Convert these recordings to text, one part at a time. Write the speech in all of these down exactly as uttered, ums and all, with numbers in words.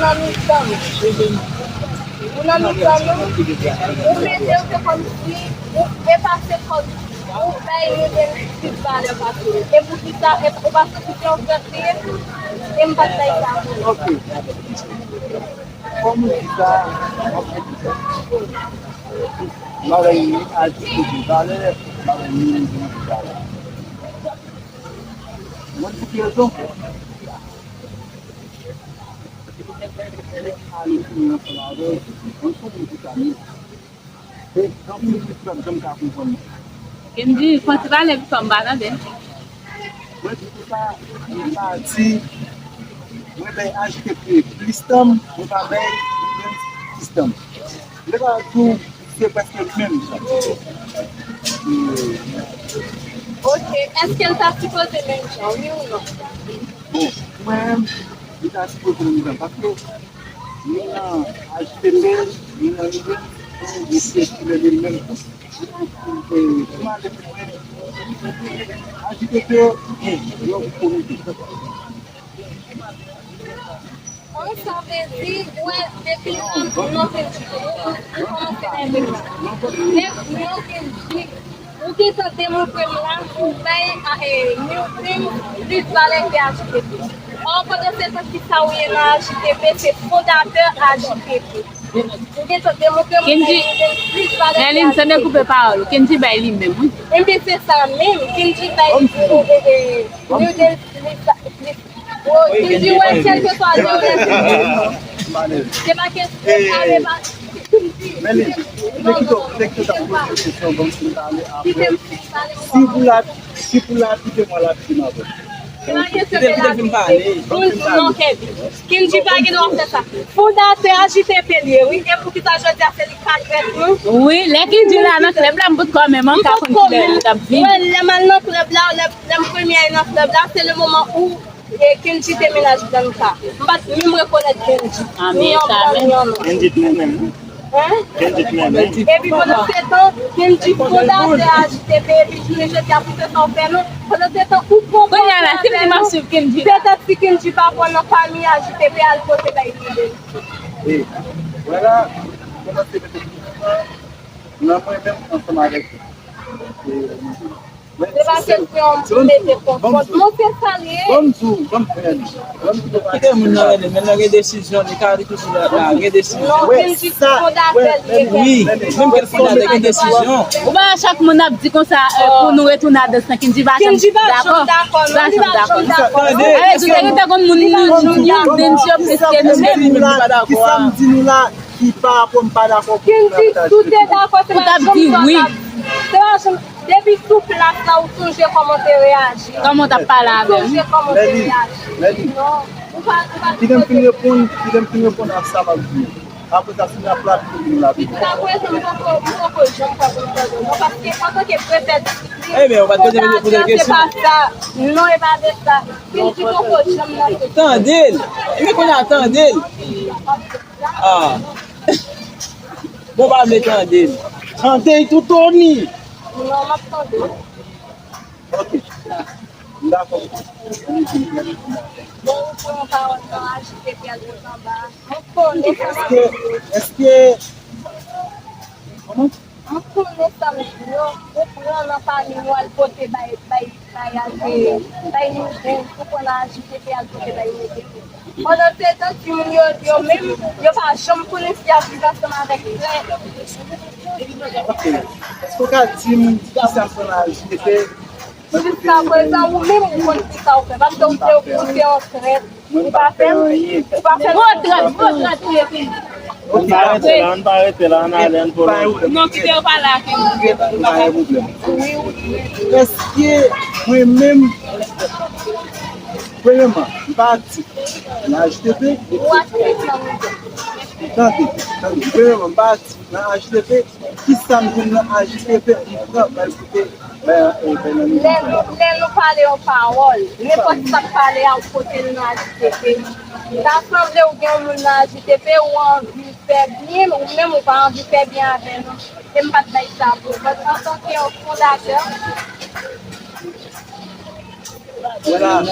nan mitan nou. Ou nan mitan nou, ou mete w se kòmsi ou efase kò nou. Ou bay New Delhi plis valè pase l. E poukisa? E ou pa santi se yon frèt li ye? E m pa t bay sa pou ou. Ok. Kòm ou di sa, m ap di sa. M pa bay ni Aji T P valè, m pa bay ni New Delhi valè. Mwen di ki rezon. Ale fini ansanm avè w, mwen konnen ki sa li. E anpil respè, m janm ka konprann. Kendy, pran ti pale pito m pa tande. Mwen di konsa, mwen pa di, mwen bay Aji T P plis tan, mwen pa bay Williams plis tan. Mwen pa di w se prèske menm jan. Ok, èske l ta sipoze menm jan, wi ou non? Bon, pou mwen menm, li ta sipoze menm jan, paske ni nan Aji T P, ni nan Williams, se yon gwo pyès ki rele l menm jan. E, pou m ale pi lwen, Aji T P, e, yo komite. An, sa vle di, ou wè, depi non Kendrick, ou, ou kòmanse nève m. Lè non Kendrick, ou gentan demontre m la, ou bay, a, e, New Dream plis valè ke Aji T P. Ò, pandan se tan ki sa ou ye nan Aji T P, se fondatè Aji T P. Ou gentan demontre m ou bay New Dream plis valè ke Aji T P. Kendrick, Merline, san dekoupe pawòl ou, Kendrick bay li menm, wi. Enben, se sa menm, Kendrick bay, e, e, e, New Dream plis, plis. Bon, Kendrick wè kèlkeswa de ou lè. Se pa kesyon, ale pa. Men li, li te kite, li te kite w t ap poze kesyon, bon, si m pale apre. Si pou la, si pou la, kite mwen la, kite m avè. Se pa kesyon de la, kite. Bon, non, Kevin. Kendrick pa gen dwa fè sa. Fondatè Aji T P li ye, wi. E poukisa jodi a se li k ka trèt nou? Wi, lè Kendrick la nan klèb la, m potko menm an ka konn kilè li t ap vini. Wè, lè m al nan klèb la, lè, lè m premye al nan klèb la, se le moman où E Kendji te mennaj Blanka. M pa t menm rekonèt Kendji. Ni yon blan, ni yon nwa. Kendji t renmen m. Hein? Kendji t renmen m. Epi pandan se tan, Kendji fondatè Aji T P, epi jounen jodi a, pou se sa w fè nou. Pandan se tan, ou pran pòz la avè nou. Petèt si Kendji pa pran nan fanmi Aji T P, al pote bay Kendji. E, vwala, kòmanse mete plis nan mwen menm ansanm avèk, e, Se pa kesyon pou mete pon kont. Non, se sa l ye. Ban m di w, ban m, ban m di w. Kite moun nan rele, men nan gen desizyon, li ka ri toujou la, la, gen desizyon. Non, Kendji fondatè l ye. Wi, menm ke l fondatè, gen desizyon. Ou pa wè chak moun ap di konsa, e, pou nou retounen a dans lan, Kendji pa janm dakò. Kendji pa janm dakò, non, li pa janm dakò. Tande, èske te gen moun, moun, moun, Kendji yo plis ke nou menm? Ki sa m di nou la, ki pa rapò m pa dakò pou Kendji, si w te dakò, se pa janm sa w t ap di. Se pa janm Depi sou plas la, ou sonje kòman w te reyaji. Kòman w t ap pale avè m? Ou sonje kòman w te reyaji. Merline, Merline. Non, ou pa, ou pa. Kite m fin reponn, kite m fin reponn a sa m ap di. Apre sa, si n ap la, pou nou la. Jiskaprezan, m poko, m poko janm kwè pou m tande w. Non, paske antanke prefè disiplin, fondatè, se pa sa. Non, e pa de sa. Kendji poko janm nan. Tande l. Ebyen, kounye a, tande l. Ah. Bon, pa vle tande l. Tande l tou, Tony. Non, m ap tande. Ok. M dakò. Bon, ou pran pawòl nan Aji T P al tout anba. Mwen konnen sa. Èske, èske, kòman? Mwen konnen sa m di yo, ou pran nan fanmi nou al pote bay, bay, bay, al te, bay nou jwenn, ou pran nan Aji T P al pote bay nou jwenn. Pandan se tan, timoun yo, yo menm, yo pa janm konnen si y ap viv ansanm avèk frè. Ok. Èske w ka di m kisa m fè nan Aji T P? Jiskaprezan, ou menm, ou konn kisa w fè. Paske ou se, ou se yon trèt. Ou pa fè, ou pa fè. Gwo trèt, gwo trèt ou ye, Kendji. Ok, m pa rete la, m pa rete la, ann ale, ann pwolonje. Non, kite yo pale a Kendji. Pa gen pwoblèm. Èske mwen menm, premyèman, m pa aktif nan Aji T P. Ou aktif nan mizik. Tande, tande. Premyèman, m pa aktif nan Aji T P. Kisa m jwenn nan Aji T P, m pran, m al pote, bay, e, bay nan mizik la. Lè nou, lè nou pale yon pawòl, nenpòt sa k pale a, ou pote l nan Aji T P. Ta sanble ou gen yon moun nan Aji T P, ou anvi fè byen, ou menm ou pa anvi fè byen avè nou. E m pa t bay sa pou ou. But antanke yon fondatè, Wè la,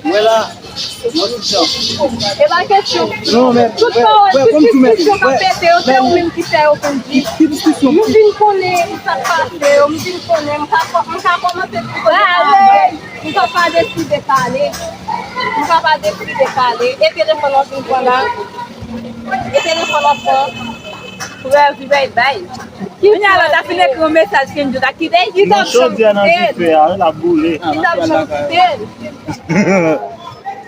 wè la, E pa kesyon. Non, men, tout pawòl, tout diskisyon k ap pete yo, se ou menm ki fè yo vin di. M vin konnen sa k pase yo, m vin konnen, m ka kò-, m ka kòmanse di koze sa. M ka pa deside pale. M ka pa deside pale. E telefòn nan vin pran la. E telefòn nan pran. Prèv li bay bay. Kounye a la, ta fin ekri yon mesaj Kenzo ta kite. Li t ap janm kite l. Li t ap janm kite l.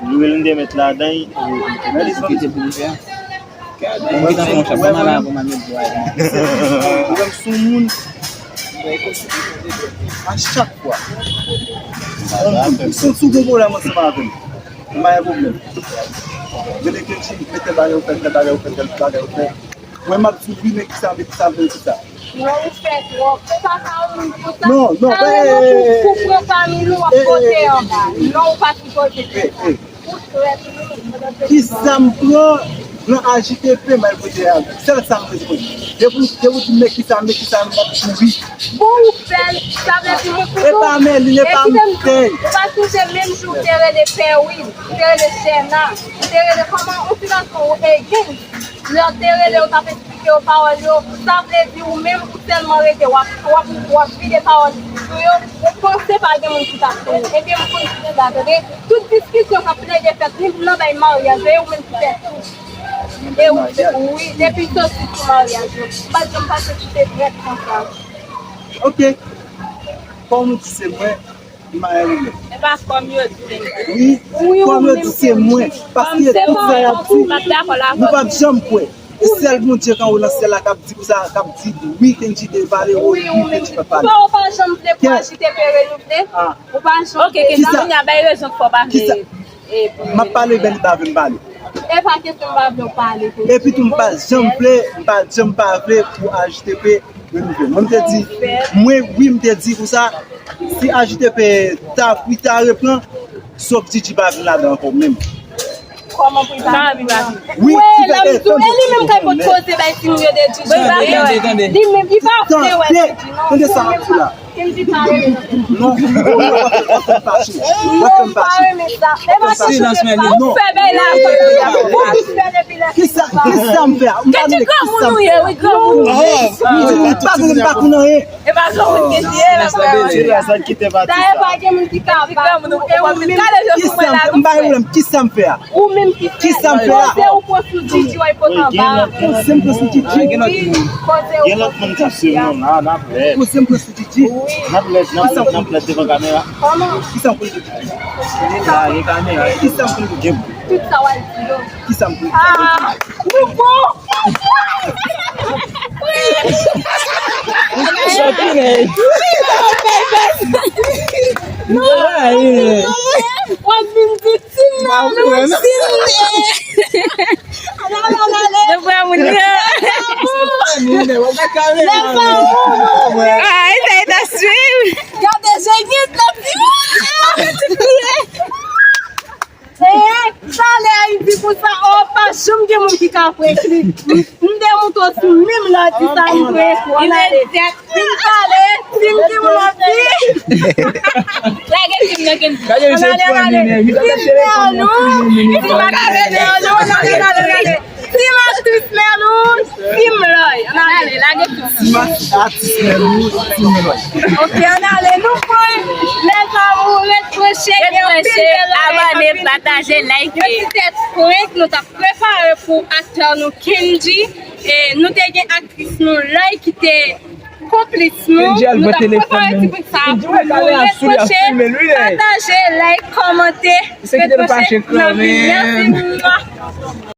Lwil m te met ladan l. Mwen se yon moun, a chak fwa, yon moun, si w gon pwoblèm ansanm avè m, m pa gen pwoblèm. Rele Kenji, mete bagay ou fè, fè bagay ou fè, fè bagay ou fè. Mwen, m ap di wi, men kisa, men kisa, men kisa. Non, ou fè twòp. Ou pa ka ou pou sa. Non, non, sa rele pou, pou pran pami nou, w ap pote anba. Non, ou pa sipoze fè sa. Ou trèt wi. Kisa m pran nan A J T P, m al vote a? Sèl sa m bezwen. Depi, depi w di men kisa, men kisa, m ap di wi. Bon, ou fè l, sa vle di mwen koutou. E pa men li, e pa m fè. Ou pa sonje menm jou ou te rele Pè Will, ou te rele Chèna, ou te rele kòman, ou ti gason ou Egin. Lè w te rele, w t ap eksplike yo pawòl yo. Sa vle di ou menm, ou sèlman rete, w ap, w ap, w ap vide pawòl sou yo. Ou panse pa gen moun ki t ap tande. Ebyen, m konn ki jan dat, tande. Tout diskisyon k ap plede fèt, ni nan bay maryaj yo, e ou menm ki fè tout. E ou, wi, depi soti sou maryaj yo. M pa t janm panse ki te trèt konsa. Ok. Kòm ou di se mwen, M pa gen pwoblèm. E pa kòm yo di se mwen. Wi, kòm yo di se mwen. Paske tout sa y ap di, nou p ap janm kwè. E sèl Bondye k anwo nan syèl la k ap di pou sa, k ap di wi, Kenji te pale, wi, Kenji pa t pale. Ou pa, ou pa janm vle pou A J T P renouvle? Ou pa janm vle? Ok, Kenji, kounye a bay rezon k fè w pa vle. M ap pale, men li pa vle m pale. E pa kesyon m pa vle w pale, Kenji. Epi tou, m pa janm vle, m pa janm pa vle pou A J T P renouvle. Mwen, m te di, mwen, wi, m te di konsa, si A J T P ta, wi, ta repran, sòf Didi pa vin ladan ankò menm. Kòman pou li pa vin ladan? Wi, e li menm k ap pot koze bay timoun yo de Didi. Li menm, li pa vle wè Didi, non. Tande sa m ap di la. Kenji pa renmen. Non, w ap fè m fache. W ap fè m fache. Non, m pa renmen sa. E pa kesyon de fache. Ou fè bèy la. Ou fè depi lè. Kisa, kisa m fè a? M pa vle kisa m fè a. Kenji granmoun ou ye, wi, granmoun ou ye. M pa vle m pa konn anyen. E pa granmoun Kenji ye, la frè. Dayè pa gen moun ki ka bat ou. E ou menm. Kisa m fè? M pa gen pwoblèm. Kisa m fè a? Ou menm ki fè. Kisa m fè a? Koze ou pran sou Didi, w al pot anba. Koze m pran sou Didi. Wi, koze ou pran sou Didi a. Koze m pran sou Didi. N ap lèd, n ap lèd, n ap lèd devan kamera. Kòman? Kisa m pran sou Didi? Gen kamera. Kisa m pran sou Didi? Tout sa w al di yo. Kisa m pran sou Didi? Ah, nou bon. W ap vin viktim nan, nou viktim. Ann ale, ann ale. Nou pran moun yo. Lève ou. Ay, sa e ta swiv. Gade, je guide la. Eh, sa lè Ayiti konsa, oh, pa janm gen moun ki ka kwè. M, m demontre w sou menm lè w di sa, m kwè. Ann ale. Fin pale, fin di moun w ap di. Lage fim nan, Kenji. Ann ale, ann ale. Fim nan nou. Fim ak fim nan nou. Ann ale, ann ale. Fim ak fim nan nou. Fim Lòy. Ann ale, lage fim. Fim ak atis nan nou. Fim Lòy. Ok, ann ale. Nou pran les amours, ret branche. Ret branche, abòne, pataje, like. Yon ti tèt prank nou t ap prepare pou aktè nou Kenji. E nou te gen aktris nou Lòy ki te konplis nou. Nou t ap prepare ti prank sa pou nou. Ret branche, pataje, like, kòmante. Ret branche nan fim nan. Mèsi.